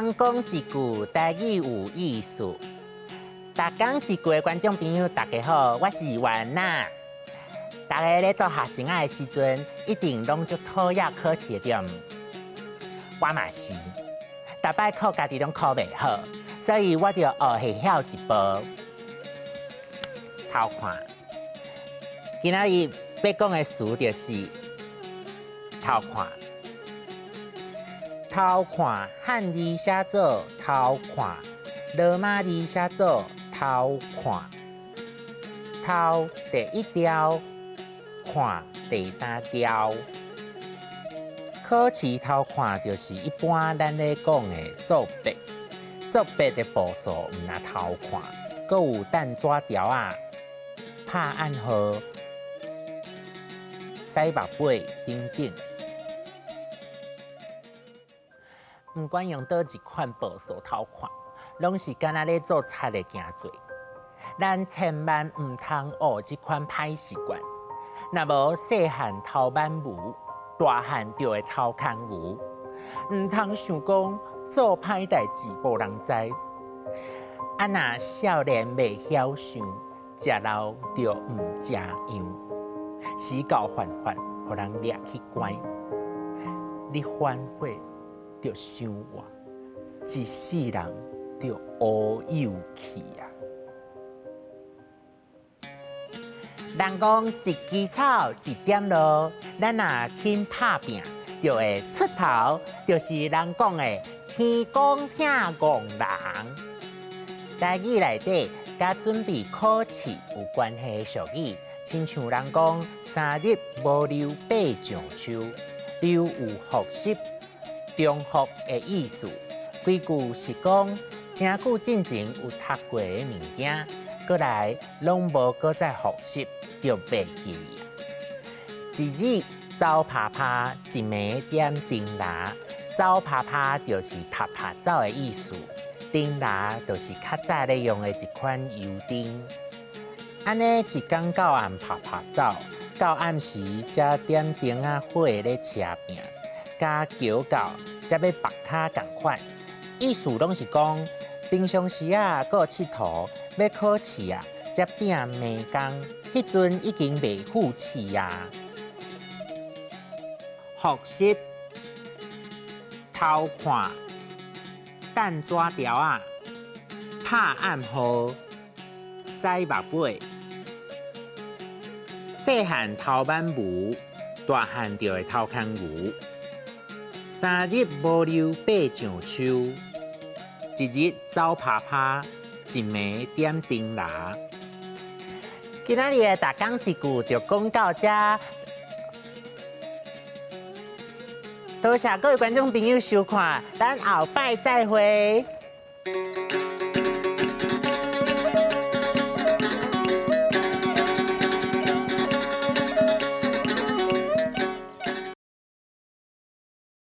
人講一句台語有意思。逐工一句的觀眾朋友，大家好，我是婉娜。大家咧做學生仔的時陣，一定攏足討厭考試的對毋？我嘛是，逐擺考家己攏考袂好，所以我就學會曉一步偷看。今仔日欲講的詞就是偷看。偷看漢字寫做偷看，羅馬字寫做頭看。頭第一調，看第三調。考試偷看就是一般咱咧講的作弊，作弊的步數毋若偷看，閣有擲紙條仔、拍暗號、洗目尾等等。毋管用佗一款步數偷看，攏是敢若咧做賊的行做。咱千萬毋通學這款歹習慣，若無細漢偷挽牛，大漢就會偷牽牛。毋通想講做歹代誌無人知，啊若少年袂曉想，食老就毋食樣，死到犯法，予人掠去關。你反悔就傷活，一世人就烏有去啊！人講一枝草一點露，咱若肯拍拚，就會出頭，就是人講的天公疼戇人。台語內底佮準備考試有關係的俗語，親像人講三日無溜爬上樹，溜有複習、重複的意思。規句是講，誠久進前有讀過的物件，閣來攏無閣再複習，就袂記啊。一日走趴趴，一暝點燈籠。走趴趴就是趴趴走的意思，燈籠就是較早咧用的一款油燈。按呢一工到暗趴趴走，到暗時才點燈仔火咧車拚，佮橋到才欲縛跤仝款。意思攏是講，平常時啊，閣𨑨迌，欲考試啊，才拚暝工，彼陣已經袂赴試啊。複習、偷看、擲紙條仔、拍暗號、洗目尾、細漢偷挽牛，大漢就會偷牽牛。三日無溜爬上樹，一日走趴趴，一暝點燈籠。今仔日的逐工一句就講到遮，多謝各位觀眾朋友收看，咱後擺再會。